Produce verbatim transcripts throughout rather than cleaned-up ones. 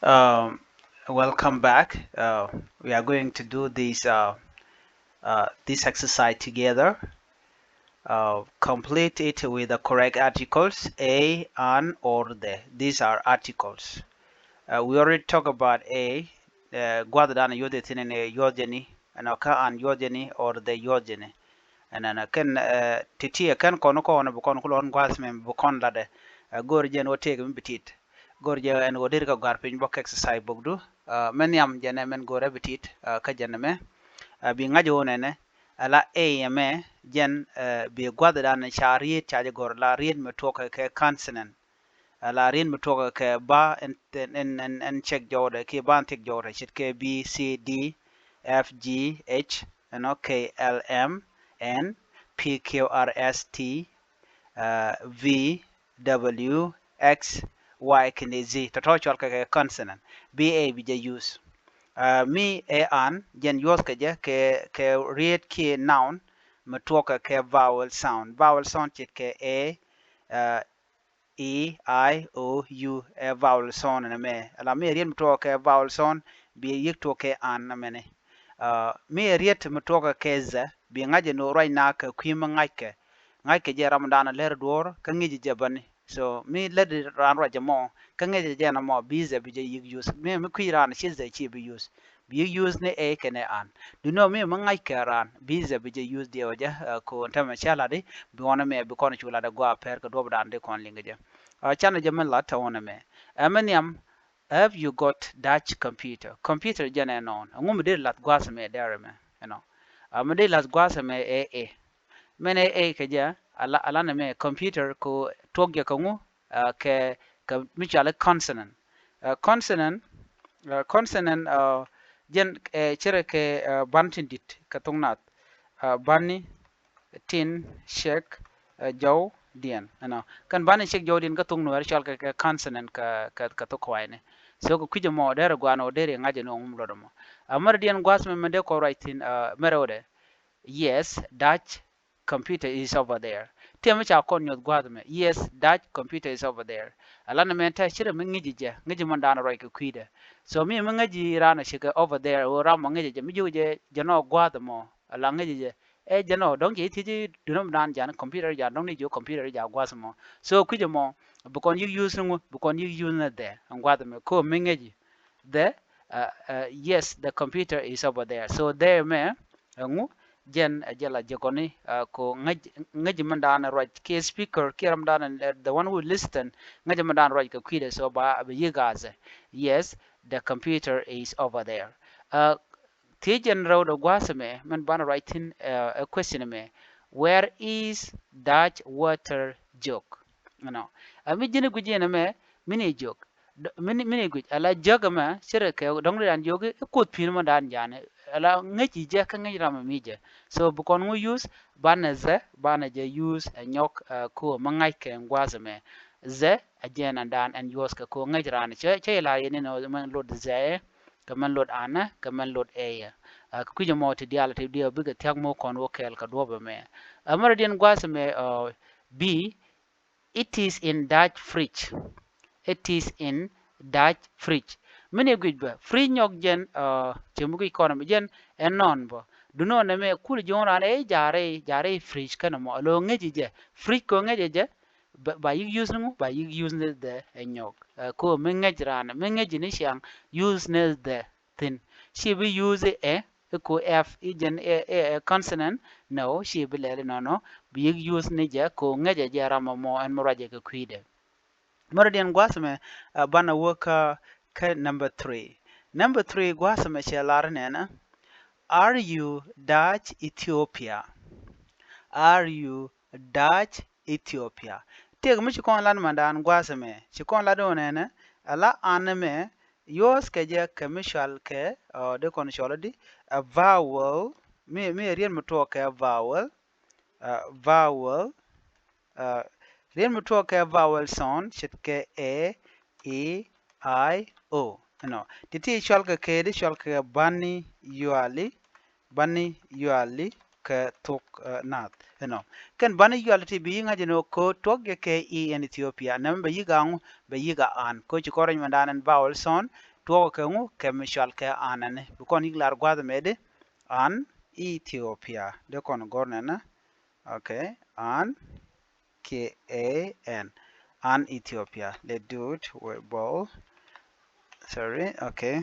Um, welcome back. Uh, we are going to do this uh, uh, this exercise together. Uh, complete it with the correct articles, a, an, or the. These are articles. Uh, we already talk about a. Uh, gua̱th dan yuɔth ithin ni yuɔth jeni, ɛnɔ kä an yuɔth jeni or the yuɔth jeni. Ɛnɛnɛ kɛn uh, titi ɛ kɛn kɔn kɔn bi kɔn kulɔn gua̱th mi bi kɔn ladɛ. Uh, go̱r jɛn wä tëëk mi bi tit. Go̱r jɛ ɛn wä deri kɛ gɔ̱a̱r piny bɔk exercise bokdu. Uh, mɛ nhiam jɛn ɛ mɛn go̱r ɛ bi tit uh, kä jɛn ɛ mɛ. Uh, bi ŋa̱c ɛ wä nɛnɛ. Ala a ɛmɛ jɛn uh, bi gua̱th dan ca riet ca jɛ go̱r la riet mi tuɔk kɛ consonant. Ala riet mi tuɔk kɛ ba ɛn ɛn ɛn ɛn cɛk jɔwdɛ ki ba ɛn thiɛk jɔwdɛ ce̱tkɛ B, C, D, F, G, H, ɛnɔ K, L, M, N, P, Q, R, S, T, uh, V, W, X, Y kɛnɛ Z. Tɔ̱tɔ̱ cɔal kɛ kɛ consonant. Bi a bi jɛ use. Uh, mi ɛ an jɛn yuɔth kɛ jɛ kɛ kɛ riet kiɛ noun mi tuɔk kɛ kɛ vowel sound. Vowel sound ce̱tkɛ a, uh, E, I, O, U ɛ vowel sound ɛnɛ mɛ. Ala mi ɛ riet mi tuɔk kɛ vowel sound bi yik tuɔk kɛ an ɛmɛnɛ. Uh, mi ɛ riet mi tuɔk kɛ zɛ bi ŋa̱c ɛn ɣöö ruac na kɛ kui̱ mi ŋa̱ckɛ. Ŋa̱ckɛ jɛ ram dan lɛr duɔ̱ɔ̱r kä ŋi̱c jɛ bäni. So mi lät ran ruac ɛmɔ kä ŋi̱c jɛ ɛn ɛmɔ bi zɛ bi jɛ yik use. Mi mi kui̱ ran ci zɛ ci bi use. Bi yik use ni a kɛnɛ an. Duno mi mi ŋa̱c kɛ ran bi zɛ bi jɛ use diɛw jɛ uh, ko ɛn tämɛ cä lat di bi ɣɔn ɛmɛ bi kɔn cu lat ɛ gɔaa pɛr kɛ duɔp dan di kɔn liŋ kɛ jɛ. Uh, canɛ jɛ mi lat tɛ ɣɔn ɛmɛ. Ɛmɛ nhiam, have you got Dutch computer? Computer jɛn ɛ nɔɔn. Ɛŋu mi deri lath gua̱th ɛmɛ dɛr ɛmɛ? Ɛnɔ. Uh, mi deri lath gua̱th ɛmɛ ɛ ɛ. Mɛn ɛ ɛ kɛ jɛ ala ala nɛ mɛ computer ko tuɔk jɛ kɛ ŋu uh, kɛ kɛ mi cɔal i̱ consonant. Uh, consonant, uh, consonant uh, jɛn uh, cɛ rɛ kɛ uh, ban tin dit kɛ thok nath. Uh, bani tin cɛk uh, jɔw diɛn. Ɛnɔ kɛn bani cɛk jɔw diɛn kä thok nuɛɛr cɔal kɛ kɛ consonant kɛ kɛ kɛ thok kɔaynɛ. So kɛ kui̱c ɛmɔ dɛr ɛ guan ɔ dɛr ɛ ŋa̱c ɛn ɔ ŋum luɔt ɛmɔ. Uh, mɛrɛ diɛn gua̱th mɛ mɛ dee kɔ ruac thi̱n uh, mɛrɛ wä dɛ. Yes, Dutch computer is over there. Tiɛm mi ca kɔn nyuɔth gua̱a̱th ɛmɛ. Yes, Dutch computer is over there. Alanɛ mɛ tɛ ci rɛ mi ŋi̱ci jɛ, ŋi̱ci mɔn da̱a̱n ruac kɛ kui̱dɛ. So mi mi ŋi̱ci raan a cikɛ over there ɣöö ram mɔ ŋi̱ci jɛ mi jiök jɛ jɛ nɔ gua̱a̱th ɛmɔ ala ŋi̱ci jɛ. Ɛ jɛ nɔ dɔ̱ŋ ci thiec i̱ duundä mi da̱a̱n jan computer jan dɔ̱ŋ ni jiök computer ja gua̱a̱th ɛmɔ. So kui̱c ɛmɔ bi kɔn yik use ni ŋu, bi kɔn yik use ni dhɛ ɛn gua̱a̱th ɛmɛ ko̱o̱m mi ŋi̱ci. The uh, uh, yes, the computer is over there. So there mɛ ɛŋu jɛn ɛ jɛ la jɛ kɔni uh, ko ŋäc ŋäc mɛ dan ruac kiɛ speaker kiɛ ram dan uh, the one who listen ŋäc mɛ dan ruac kɛ kui̱dɛ. So ba bɛ yi gathɛ. Yes, the computer is over there. Uh, thiec jɛn rɛw dɛ gua̱a̱th mɛ mɛn ban ruac thi̱n uh, a question mɛ, where is Dutch water jug? You know, a mi ji̱n gui̱c jɛn mɛ mi ni jug. Dɔ- mini mini guic ala jäk ɛmɛ cɛ rɛ kɛ dɔ̱ŋ ri dan jiök i̱ kuoth pi̱n mɔ dan jan ala ŋäc i̱ jɛ kä ŋäc ram mi jɛ. So bi kɔn ŋu use banɛ zɛ banɛ jɛ use ɛ nyɔk ɛ ko mɛ ŋa̱c kɛ gua̱th ɛmɛ. Zɛ ɛ jɛ nan dan ɛn use kɛ ko ŋäc ran cɛ cɛ ila yɛ ni nɔ mɛn lot zɛ ɛ kɛ mɛn lot anɛ kɛ mɛn lot ɛ yɛ. Ɛ kɛ kui̱c ɛmɔ ti dial ti diɛ bikɛ thiak mɔ kɔn wä kɛɛl kɛ duɔp ɛmɛ. Ɛ mɛ rɛ diɛn gua̱th ɛmɛ ɛ bi It is in Dutch fridge. It is in Dutch fridge. Mini guic bä fridge nyɔk jɛn uh, cɛ mi guic kɔn mi jɛn ɛn nɔn bä. Dunɔ nɛ mɛ kul jiɔn ran ɛ jarɛ jarɛ fridge kɛn mɔ alo ŋäc jɛ fridge ko ŋäc jɛ. Ba yik use ni ŋu ba yik use ni dhɛ ɛ nyɔk uh, ko mi ŋäc ran mi ŋäc ni ciaŋ use ni dhɛ. Thin. Ci bi use ɛ iku F i̱ jɛn ɛ ɛ consonant. No, ci bi lɛli nɔnɔ bi yik use ni jɛ ko ŋäcɛ jɛ ram mɔ ɛn mi ruacɛ kɛ kui̱dɛ. Mɛrɛ diɛn gua̱a̱th mɛ uh, banɛ wä kä kä number three. Number three gua̱a̱th mɛ cɛ lar nɛnɛ. Are you Dutch Ethiopia? Are you Dutch Ethiopia? Tëëk mi ci kɔn lat mandan gua̱a̱th mɛ ci kɔn lat wä nɛnɛ. Ala an mɛ Use kɛ jɛ kɛ mi cual kɛ uh, dee kɔn cual di a vowel. Mi mi riet mi tuɔk kɛ vowel. Uh, vowel uh, riet mi tuɔk kɛ vowel sound ce̱tkɛ a, e, i, o. Ɛnɔ ti ti cual kɛ kɛ di cual kɛ bani yuali. Bani yuali kɛ thok uh, nath. Ɛnɔ kɛn bani yuali ti bi yiŋ a jɛ ni ko tuɔk jɛ kɛ i ɛn Ethiopia nɛmɛ bɛ yiga ŋu bɛ yiga an ko ci kɔrɛ nyumandan ɛn vowel sound. duɔkɛ kɛ ŋu? Kɛ mi cɔal kɛ an ɛni. Bi kɔn yik lar gua̱th ɛmɛ di an Ethiopia. Dee kɔn gɔr nɛnɛ. Okay, an K A N. An Ethiopia. Let do it. Wait, ball. Sorry, okay.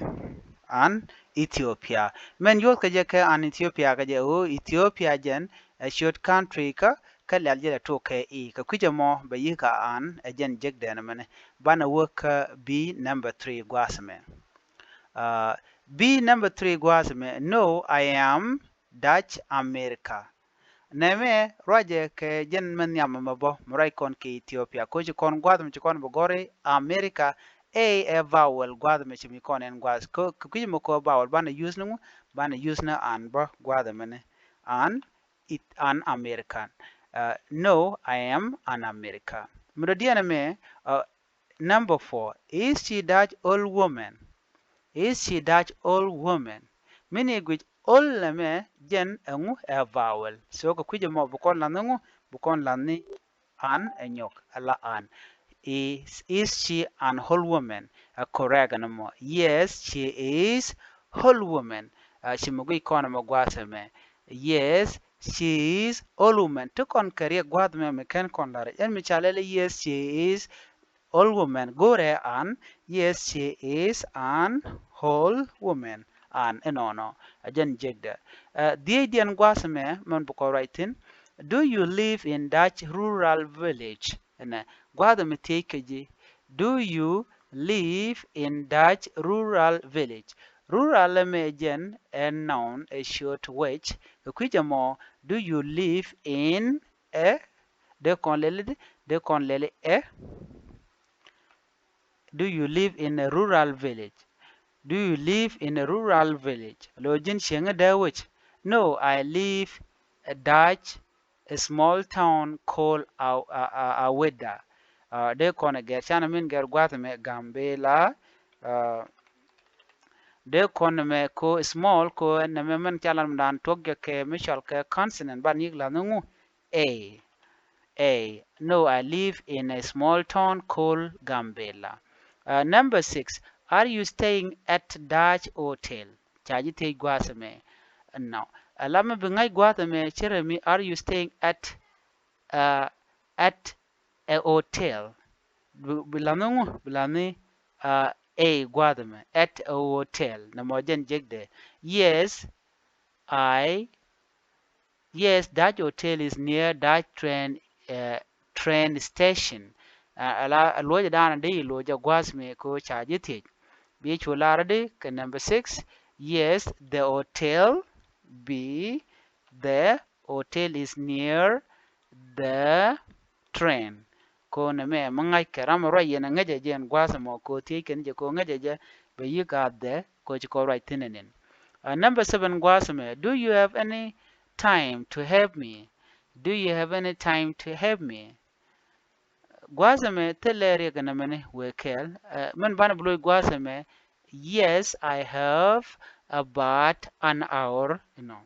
An Ethiopia. Mɛn yuɔth kɛ jɛ kɛ an Ethiopia kɛ jɛ ɣöö Ethiopia jɛn ɛ ciöt country kä, kä lial jɛ lɛ tok kɛ i. Kɛ kui̱c ɛmɔ bɛ yi̱k a an ɛ jɛn jek dɛn mɛnɛ. Banɛ wä kä B number three gua̱a̱th mɛ. Uh, B number three gua̱a̱th mɛ. No, I am Dutch America. Nɛmɛ ruacɛ kɛ jɛn mɛ nhiam mɛ bä, mɛ ruac kɔn kɛ Ethiopia. Ko ci kɔn gua̱th mɛ ci kɔn bɛ gɔri America, A ɛ vowel gua̱th mɛ ci mi kɔn ɛn gua̱th. Ko kɛ kui̱c mɛ ko vowel banɛ use ni ŋu, banɛ use ni an bä gua̱th mɛ ni an, it, an American. Uh, no, I am an American. Mɛ dɔ̱diɛn mɛ, uh, Number four, is she Dutch old woman? Is she Dutch old woman? Mini guic old nɛmɛ jɛn ɛŋu ɛ vowel. So kɛ kui̱c ɛmɔ bi kɔn lath ni ŋu, bi kɔn lath ni an ɛ nyɔk, ɛ la an. Is, is she an old woman? Ɛ correct nɛmɔ. Yes, she is old woman. Ɛ ci mi guic kɔn ɛmɔ gua̱a̱th ɛmɛ. Yes, she is old woman. Ti kɔn kɛ riɛk gua̱a̱th ɛmɛ mi /ken kɔn la̱r. Ɛn mi ca lɛl i̱ yes, she is old woman, go̱rɛ an, yes, she is an old woman. An inɔnɔ. Ɛ jɛn jekdɛ. Ɛ, dhiecdiɛn gua̱a̱th ɛmɛ mɛn bi kɔ ruac thi̱n. Do you live in Dutch rural village? Ɛnɛ gua̱a̱th ɛmɛ thiec kɛ ji̱. Do you live in Dutch rural village? Rural ɛmɛ jɛn ɛ noun, ɛ ciöt wec. Kɛ kui̱c ɛmɔ, do you live in ɛ, dee kɔn lɛli di, dee kɔn lɛli ɛ. Do you live in a rural village? Do you live in a rural village? Lo ji̱n cieŋä dee wec? No, I live a Dutch, a small town called A-, A-, A-, Aweda. Uh, dee kɔn gɛr canɛ min gɛr gua̱th mɛ Gambela. Uh, dee kɔn mɛ ko small ko nɛmɛ mɛn ca lar mi dan tuɔk jɛ kɛ mi cɔal kɛ consonant ban yik lath ni ŋu? A. A. No, I live in a small town called Gambela. Uh, number six, are you staying at Dutch Hotel? Ca ji̱ thiec gua̱a̱th ɛmɛ. No. Ɛ la mi bi ŋa̱c gua̱a̱th ɛmɛ, cɛ rɛ mi, are you staying at, uh, at a hotel? Bi, bi la̱th ni ŋu? Bi la̱th ni, uh, A gua̱a̱th ɛmɛ. At a hotel. Nɛmɔ jɛn jekdɛ. Yes, I Yes, Dutch Hotel is near Dutch train, uh, train station. Uh, ala luɔcɛ daanɔ dee i̱ luɔcɛ gua̱a̱th mi ko ca ji̱ thiec. Bi cu lar di kɛ number six. Yes, the hotel, bi, the hotel is near the train. Ko nɛmɛ mi ŋa̱ckɛ ram ruac yɛn ŋäcɛ jɛ ɛn gua̱a̱th ɛmɔ ko thiec kɛn jɛ ko ŋäcɛ jɛ bɛ yi̱ gaat dhɛ ko ci kɔ ruac thi̱n ɛn in. Uh, number seven gua̱a̱th ɛmɛ, do you have any time to help me? Do you have any time to help me? Gua̱a̱th ɛmɛ thilɛ riɛk ɛn ɛmɛni wëë kɛɛl. Uh, min banɛ bi loc gua̱a̱th ɛmɛ, yes, I have about an hour, you know.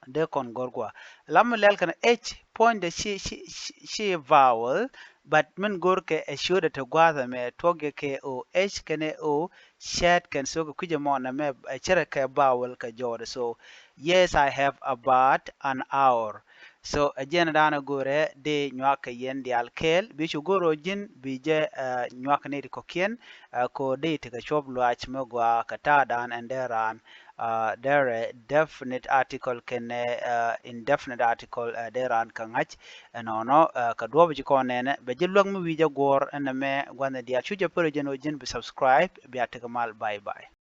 Dee kɔn gɔr gua. Lam mi lɛl kɛn H point de ci, ci, ci, ci vowel, but min gɔr kɛ ɛ ciötdɛ ti gua̱a̱th ɛmɛ tuɔk jɛ kɛ O H kɛnɛ O cɛɛt kɛn, so kɛ kui̱c ɛmɔ nɛmɛ ɛ cärɛ kɛ vowel kɛ jɔɔdɛ. So yes, I have about an hour. So ɛ jɛn daanɛ go̱rɛ dee nyuak kɛ yɛn diaal kɛɛl, bi cu go̱r ɔ ji̱n bi jɛ, uh, nyuak ni ti kɔ̱kiɛn, uh, ko dee ti kɛ cuɔp luaac mi gɔaa kɛ ta̱a̱ daanɛ ɛn dee raan. Uh, there a definite article kɛnɛ, uh, indefinite article, uh, dee raan kɛ ŋa̱c. Ɛnɔnɔ, uh, kɛ duɔ̱ɔ̱p ci kɔn nɛnɛ bɛ ji̱ luäk mi wi̱i̱ jɛ guɔ̱ɔ̱r ɛn ɛmɛ gua̱nh diaal. Cu jɛ pär jɛn ɔ ji̱n bi subscribe, bia tekɛ mal. Bye bye.